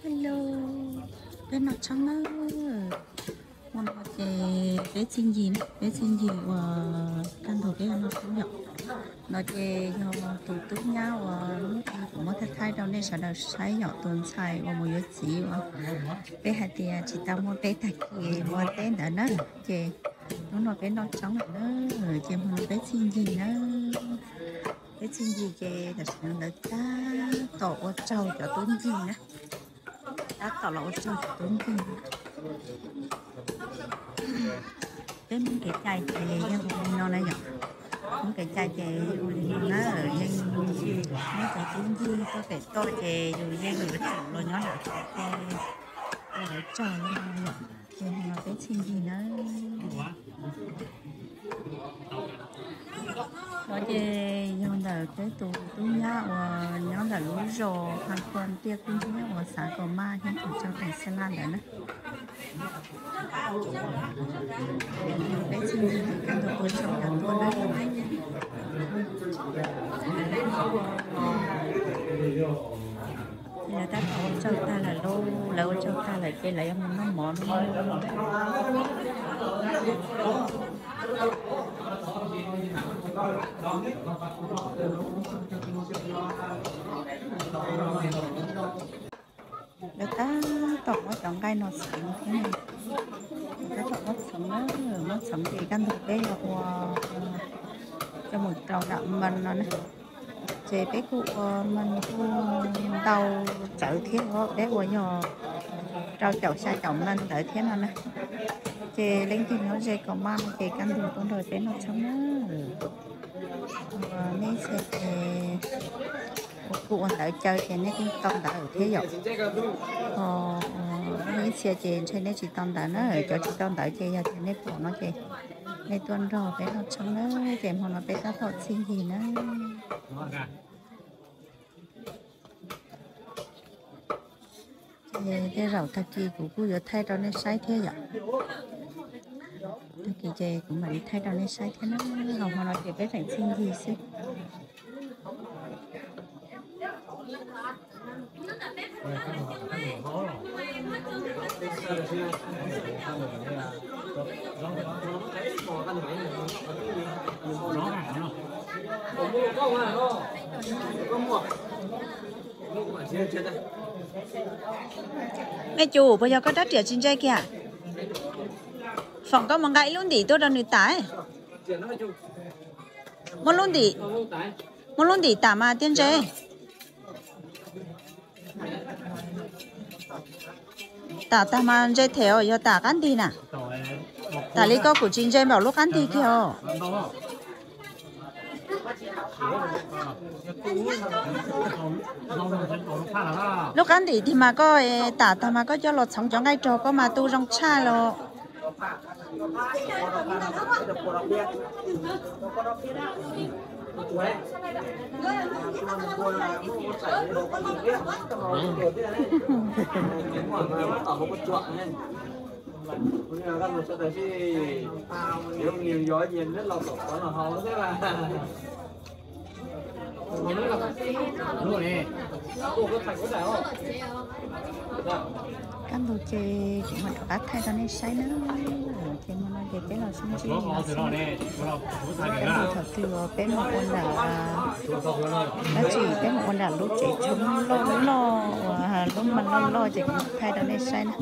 Hello, peb noj tshoob na. Hmo no ces peb txhiaj ncig, peb txhiaj ncig uas kaj ntug peb noj tshoob yom. No ces yog tus tub nyab uas kuv muab thaij thaij rau nej sawv daws saib yom, tus ntxhais uas mus yuav txiv uas peb hais tias tsis tau muaj teb tag kis ua teb ntawd na. Ces hnub no peb noj tshoob lawm na, ces hmo no peb txhiaj ncig na. Peb txhiaj ncig ces tam sim no lawv tab tom ua tsaug cov tub ncig na. Tab tom los ua tsaug cov tub ncig. Peb Hmoob kev cai ces yog ua li no na yom. Hmoob kev cai ces ua li no na, yeej muab cov tub ncig tuaj pem toj ces yus yeej yuav tsum los nyob nram tod ces ua lawv tsaug li no yom. Ces hmo no peb txhiaj ncig na. No ces yog ntawm peb tus tub nyab uas nyob ntawm lub zos Haj Khuam Tiaj Kuj Ntsuab uas xav kom maj thiab thaum tso teem Xab Laj ntawd na. Peb txhiaj ncig kaj ntug ua tsaug cov tuaj na. Lawv tab tom ua tsaug tag lawm lauj, lawv ua tsaug tag lawm ces lawv yuav mus noj mov no. Lawv tab tom muab cov nqaij no txhoov thiab na. Tab tom muab txhoov na, muab txhoov ces kaj ntug peb yuav ua coj mus rau nram Mes no na. Ces peb kuj ua Mes kuj ntau tsawv thiab os, peb ua yog rau caum xya caum Mes ntawd thiab no na. Ces leej twg nyob ze kom maj no ces kaj ntug tuaj nrog peb noj tshoob na. Nej txhia ces kuv ua ntawv caw ces nej kuj tau ntawv thiab yom. Ho nej txhia ces ntshe nej tsis tau ntawv na, cov tsis tau ntawv ces yog tias nej pom no ces nej tuaj nrog peb noj tshoob na, ces hmo no peb tab tom txhiaj ncig na. Ces tej zaum tag kis kuv kuj yuav thaij rau nej saib thiab yom. Tag kis ces kuv mam li thaij rau nej saib thiab na, ho hmo no ces peb feem txhiaj ncig xwb. Me cus, puas yog koj rab riam tsis ntse kiag? Foom koj mus nqa ib lub ntim tuaj rau nws tam. Muab lub ntim, muab lub ntim tam mas thiaj ntse. Tam tag mas ntse them os, yog tam qab ntig na. Tam li koj kuj tsis ntse npaum lub qab ntig kiag os. Lub qab ntim tig mas koj tam tag mas koj coj los txhoov cov nqaij rog koj mas tu zoo tshaj los. Kab ntug ces kuv mam rov qab thaij rau nej saib na. Ces hmo no ces peb los sib ntsib, kab ntug thaum twg uas peb mus ua nram, dab tsi peb mus ua nram lub tsev tshoob loj loj uas lub mas loj loj ces kuv mam thaij rau nej saib na.